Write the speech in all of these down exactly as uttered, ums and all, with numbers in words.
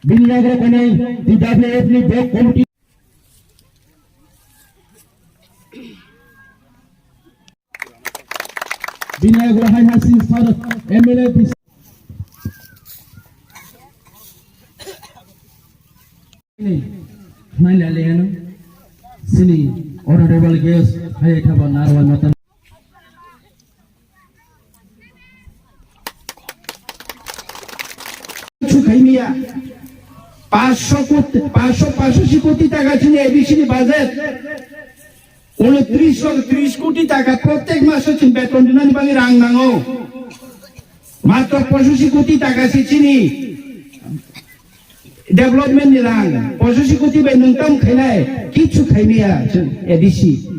Bini yagra kwnwi T W F ni block committee. Bini yagra hai hai sini sar M L A bis-, ni khnai laliano sini honorable guest hai thaba narwai matan. Chu khaimiya. Paanch koti, paanch, paanch koti taka chini A D C ni budget. Unotris koti, tris koti taka prottek maso chini beton dinani bagwi rang nango. Matro pochosi koti taka se chini development ni rang. Pochosi koti bai nwng tam khainai, kichu khaimiya chini A D C.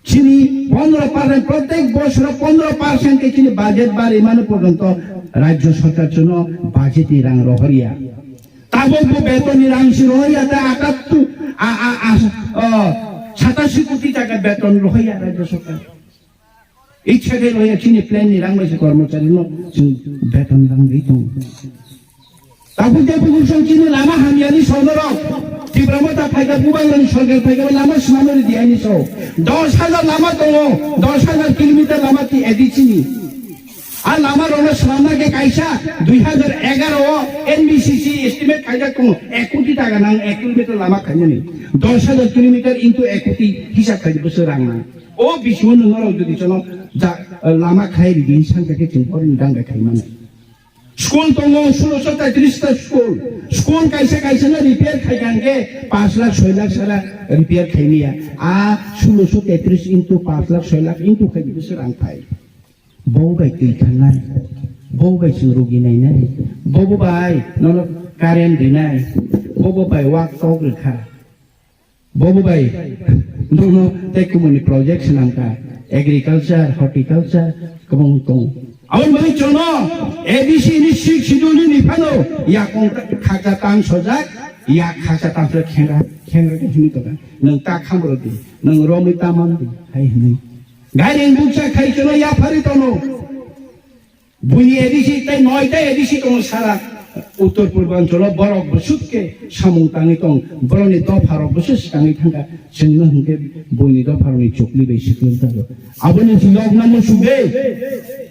Chini pondro percent, prottek bosoro pondro percent ke chini budget bari mano porjonto rajyo sarkar jono budget ni rang rohorya. Tabok bo beton ni rang si rohorya ta atattu, a, a, a, o, satasi koti taka beton rohorya rajyo sarkar. Ichha khe rohorya chini plan ni rang bai se kormochari no chini beton rang ri tong. Tabuk de bugun song chini lama hamyani sonorok. Tipra Motha phaikha, bubagrani sorkar phaikha, lama swnamnani diyaini so. Dos hajar lama tongo, dos hajar kilometer lama ti A D C ni. A lama rokno swnamna khe kaisa dui hajar egaro o N B C C estimate khaijak tongo, ek koti taka nang ek kilometer lama khaimani. Dos hajar kilometer into ek koti hisab khaidi bwswk rang nang. O bisingo nwng norok jodi chwngno ja, lama khai ridi, sangkha khe chwng porni dang bai khai mano. School tongo, sulosho tetris ta school. School kaisa kaisa no repair khai kha hwnkhe paanch lakh, soi lakh sara repair khai maya. A sulosho tetris into paanch lakh, soi lakh into khai bwswk rang phai. Bo bai twi thangnai, bo bai chwng rogi nainai, bo bo bai nono current rinai, bo bo bai wak tok rwkha. Bobo bai, nono tei kumuni project swnamkha, agriculture, horticulture, kwbang tongo. Aboni bagwi chwngno A D C ni sixth schedule ni phano yakung khacha tang sojak, yak khacha tang sojak khengra, khengra khe hwnwi tongkha. Nwng ta khamro di, nwng romwi ta man di, hai hwnwi. Gairing bukcha khai chwngno yapharwi tono. Buini A D C tei noita A D C tongo sara Uttor Purbanchalo, borok bwswk khe samung tangwi tong, borokni dopharok bwswk swkangwi thangkha, chwngno hwnkhe buini dopharokni chukli bai swkang thango. Aboni chwng yokna muchungwi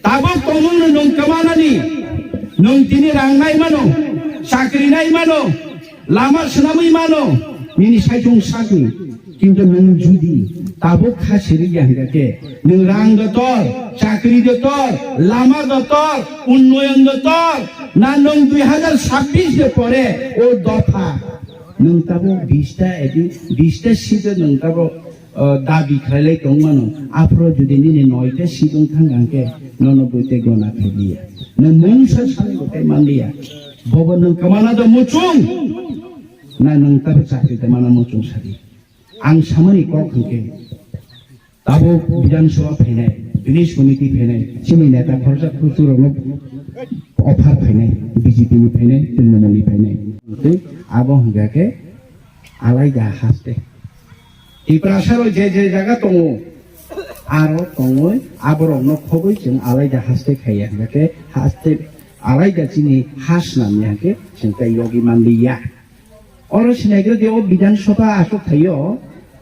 tabuk tongmungno nwng kwmanani, nwng tini rang nai mano, chakri nai mano, lama swnamwi mano, nini saichung sakni. Kintu nwng judi tabuk kha siri ya hingkha khe, nwng rang dotor, chakri dotor, lama dotor, unnoyon dotor, na nwng dui hajar sabbish de pore o dopha, nwng tabuk bista edi, bista seat o nwng tabuk, o, dabi khlailai tongmano, aphuru judi nini noita seat wng thang hingkhe, nono buite gona khailiya. Nwng mungsa sanai bo tei manliya. Bobo nwng kwmana do muchung, na nwng tabuk chakri de mana muchung sadi. Ang samani kok hwnkhe, tabuk Bidhan Sabha phainai, Village Committee phainai, chini neta khoroksa khurchurokno offer phainai, B J P ni phainai, Trinamool ni phainai. Tei abo hwnkha khe alaida haste. Tiprasarok je je jaga tongo, aro tongwi aborokno khogwi chwng alaida haste khaiya hwnkha khe haste alaida chini ha swnamya hwnkhe chwng tei yogwi manliya. Oro sinaigrodi o Bidhan Sabha achuk thaio,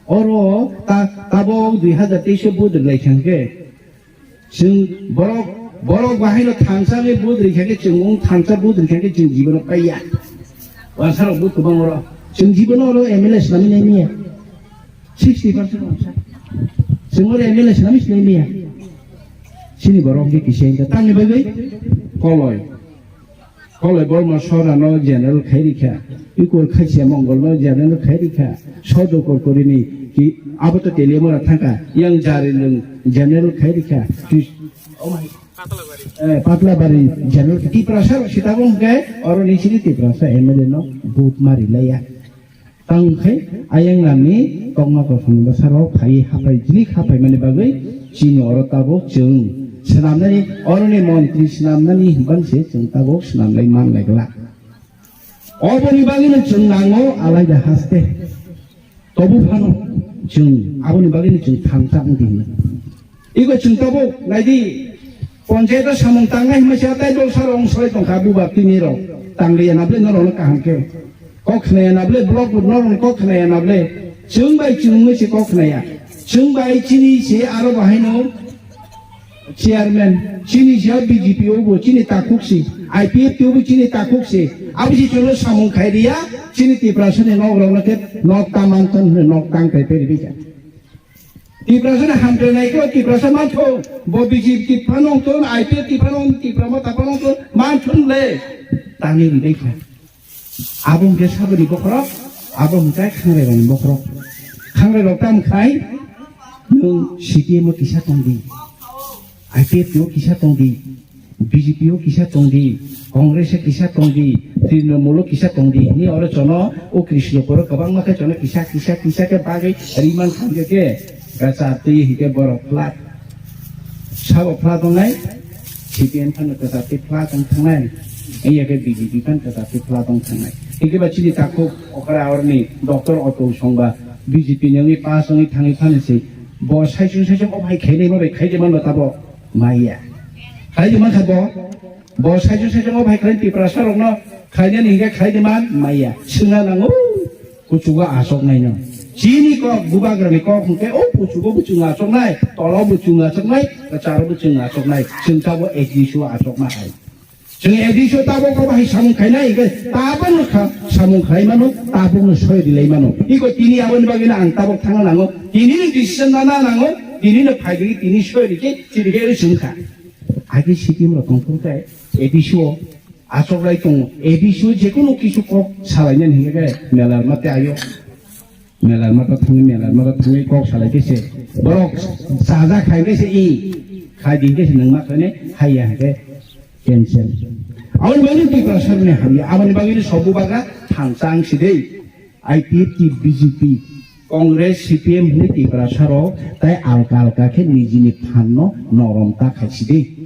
oro ta-, tabok dui hajar teis o vote rwlai thangkhe, chwng borok, borok bahaino thansa le vote rikha khe chwng wng thansa vote rikha khe chwng jibono paiya. Wansarok vote kwbang oro. Chwng jibono oro M L A swnamwi nai miya. Sixty percent wansa. Chwng oro M L A swnamwi sinai miya. Chini borok khe kisa wngkha. Tamni bagwi koloi. Koloi Borma Sorano general khai rikha, Ikor Khasia Mongolno general khai rikha, Sojo Korkorini ki abo to Teliamura thangkha, yang Jarilung general khai rikha, Twi-, eh, Patlabari general, Tiprasa sitabo hwnkhe oro ni sini Tiprasa M L A no vote ma rilaiya. Tang khe ayang nani kokma kosom bwsarok phai hapai jili hapai mani bagwi chini oro tabuk chwng swnamnani oroni montri swnamnani hwnban se chwng tabuk swnamlai manlai glak. Oboni bagwino chwng nango alaida haste. Tobu phano chwng aboni bagwino chwng thansa wngdi hwnwi. Iko chwng tabuk naidi, ponchayato samung tangnai hwnwi se tei dolsa rong soi tongkha buba tini rok. Tangliya na ble norokno kaham khe. Kok khnaya na ble, block bo norokni kok khnaya na ble. Chwng bai chwngwi se kok khnaya. Chwng bai chini se aro bahaino chairman, chini se B J P o bo chini takhuk si, I P F T o bo chini takhuk si. Abo si chwngno samung khai riya, chini Tiprasani nok rokno khe nok tamang thon hwnwi nok tang khai peri bija. Tiprasani hamkrai nai khe Tiprasa mantho, bo B J P phano thon, I P F T phano, Tipra Motha phano thon, mantho le. Tangwi ri dai kha. Abo hwnkhe saboni bokhorok, abo hwnkhe khangrairokni bokhorok. Khangrairok tamo khai, nwng C P M o kisa tong di, I P F T o kisa tong di, B J P o kisa tong di, Congress o kisa tong di, Trinamool o kisa tong di, hwnwi oro chono o Krishnapur o kwbangma khe chono kisa, kisa, kisa khe bagwi rimang khamkhe khe, gachar twi hinkhe borok flat. Sabo flat wngnai, C P M phano kwchar twi flat wng thangnai, wngya khe B J P phano kwchar twi flat wng thangnai. Hinkhe ba chini takhuk okra orni Doctor Atul Song ba B J P ni wngwi pass wngwi thangwi phano se bo saichung saichung o hai khainai ma bai khaide manba tabo maya. Khaide mankha bo, bo saichung saichung o hai khainai Tiprasa rokno khainani hinkhe khaide man maya. Swngna nango. Kuchugo achoknaino. Chini kok, bubagrani kok hwnkhe o kuchugo bo chwng achoknai, tolo bo chwng achoknai, kwcharo bo chwng achoknai. Chwng tabo A D C o achokma hai. Chwng A D C o tabok bo bahai samung khainai, hwnkhe tabokno kha-, samung khlai mano, tabokno soi rilai mano. Iko tini aboni bagwino ang tabok thangna nango, tinino decision nana nango, tinino phaigwi tini soi rikhe, chini khe chwng kha. Agi C P M rok tongthok khe A D C o Achoklai tongo. A D C o jekunu kisu kok salainani hingkhe khe melar mate ayo. Melar mata thangwi, melar mata thangwi kok salai khe se. Borok chaja khai khe se i. Khai din khe se nang ma khaine haiya hingkhe cancel. Aboni bagwi Tiprasa ni hamya. Aboni bagwi ni sobu baga thansa ang sidei. I P F T, B J P, Congress, C P M hwnwi Tiprasa rok tai alka alka khe nijini phan no norom ta khai sidei.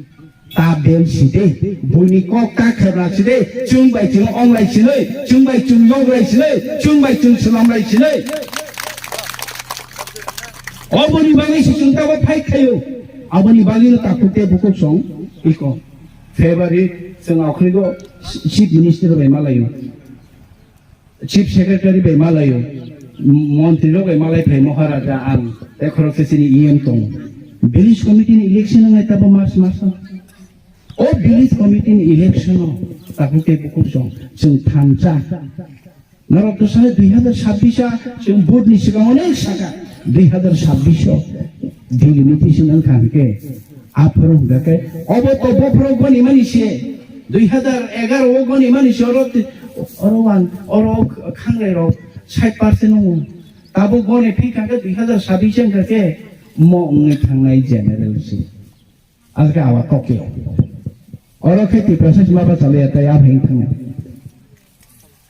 Ta bel si de, buini kok ta khebra si de, chwng bai chwng onglai sinoi, chwng bai chwng yoglai sinoi, chwng bai chwng swnamlai sinoi. Oboni bagwi se chwng tabo phai khaio. Aboni bagwi no takhuk tei bukhuk song iko. February chwng akhrigo Chief Minister bai malaio. Chief Secretary bai malaio, montri rok bai malai phai Maharaja ang, tei khoroksa chini E M tongo. Village committee ni election wngnai tabo March maso. O village committee ni election o takhuk tei bukhuk song chwng thansa. Norok to sale dui hazar sabbish a chwng vote ni swkang onek saka, dui hazar sabbish o delimitation wngkha hwnkhe. Aphuru hwnkha khe obo to bophuru goni mani se, dui hazar egaro o goni mani se, oro ti-, oro ang, oro khangrai rok sait percent wngo. Tabuk goni phikha khe dui hazar sabbish wngkha khe mo wngwi thangnai general se. Alkhe awa tokyo. Oro khe Tiprasa sima bachalaya tei a phai wng thangnai.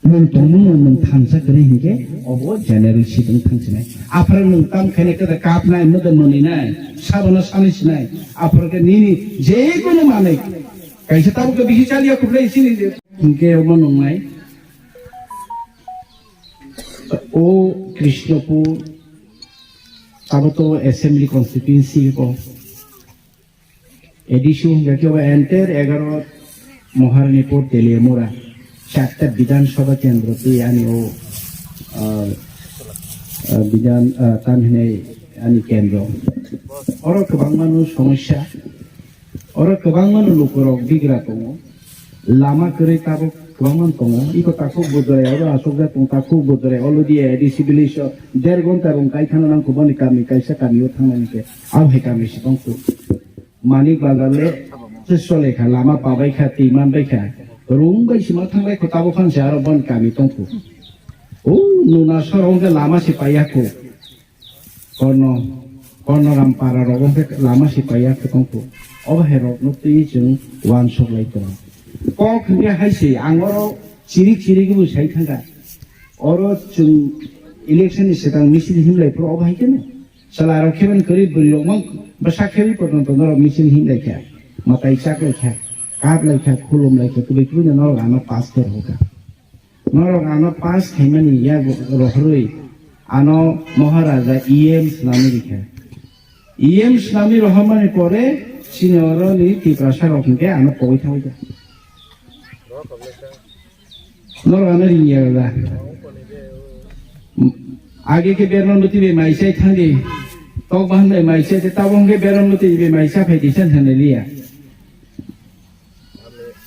Nwng tongmung no nwng thansa kwrwi hinkhe obo general seat wng thang sinai. Aphuru nwng tam khainai khe da kapnai, mwdwk mwnwi nai, sabono sanwi sinai. Aphuru khe nini jekunu manwi kaisa tabuk khe bisi chaliya kuplai sini je. Hinkhe obo nwngnai. O Krishnapur, abo to assembly constituency ko. A D C hwnkha khe o entire egaro Maharanipur Teliamura, chatta Bidhan Sabha kendro twi ani o, ah, ah, Bidhan, ah, tam hinai ani kendro. Oro kwbangma no somosya, oro kwbangma no lukurok bigra tongo. Lama kwrwi tabuk kwbangma tongo. Iko takhuk Budrai oro achukjak tongo, takhuk Budrai already A D C village o der ghonta rung kai thangna nang kubani kami kaisa kami o thangnani khe. Abo hai kami se tong kuk. Manik Bazar le se chole kha, lama pabai kha, twi man bai kha. Rung bai sima thanglai kho, tabuk phan se aro bon kami tong kho. O nuna soro hwnkhe lama se paiya kho. Korno, Kornoram para rok hwnkhe lama se paiya kho tong kho. Obo hai rok no twi chwng uansuk lai tongo. Kok hwnkhe hai se ang oro chirik chirik bo sai thangkha. Oro chwng election ni swkang misil himlai phuru obo hai kheno. Chwla rok khe ban kwrwi bwrwi rok mang bwsa khe wi potonto norok misil him lai kha, mwtai chak lai kha, kap lai kha, khulum lai kha, kwbwi kwbwi no norok ano pass khe rw kha. Norok ano pass khaimani yak rohorwi ano Maharaja E M swnamwi rikha. E M swnamwi rohormani pore chini oro ni Tiprasa rok hinkhe ano pogwi thangwi kha. Norok ano ringya da. Age ke Beron Moti bai mai sai thangdi. Tok bahan bai mai sai, tabong ke Beron Moti bai mai sa phai di san hanaliya.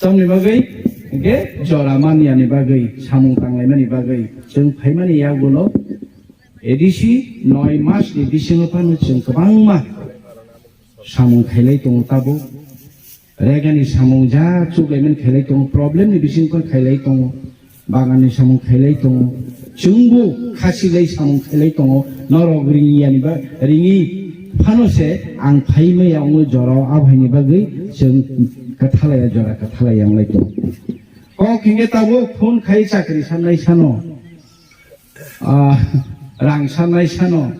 Tamni bagwi, hingke jora manyani bagwi, samung tanglaimani bagwi, chwng phaimani yagulo A D C noi mas ni bisingo phano chwng kwbangma samung khailai tongo tabuk. Regani samung ja chuklaimani khailai tongo, problem ni bisingo khailai tongo. Bagan ni samung khailai tongo, chwngbo khasilai samung khailai tongo, norok ringyani ba ringwi phano se ang phaimaya wngo jorao abhaini bagwi chwng kwthalaya jora kwthalaya wnglai tongo. Kok hingke tabuk phone khai chakri sannai sano, ah, rang sannai sano,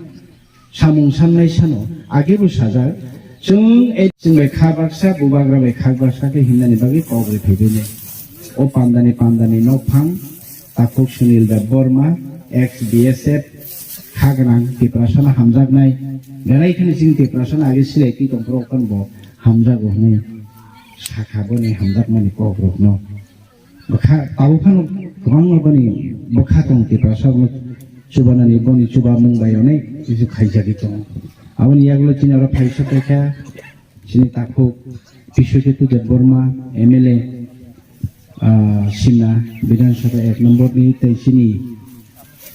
samung sannai sano, age bo sajak, chwng e chwng bai kha baksa, bubagra bai kha baksa khe himnani bagwi kok rw phaibaini. O pandani pandani nokphang, takhuk Sunil Deb Borma, ex B S F, kha gwnang Tiprasano hamjaknai, belai kheno chini Tiprasano age silai twi tongphuru khan bo hamjago hwnwi sakha boni hamjakmani kok rokno. Bwkha tabuk phano kwbangma boni bwkha tong Tiprasa rokno chubanani boni chuba mung bai onai kisu khaijagwi tongo. Aboni yagulo chini oro phaisa paikha chini takhuk Biswajit Debbarma M L A, ah, Simna Bidhan Sabha ek number ni tei chini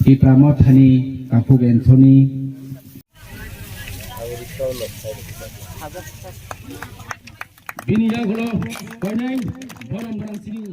Tipra Mothani takhuk Anthony. Bini yagulo koinai borom borom chini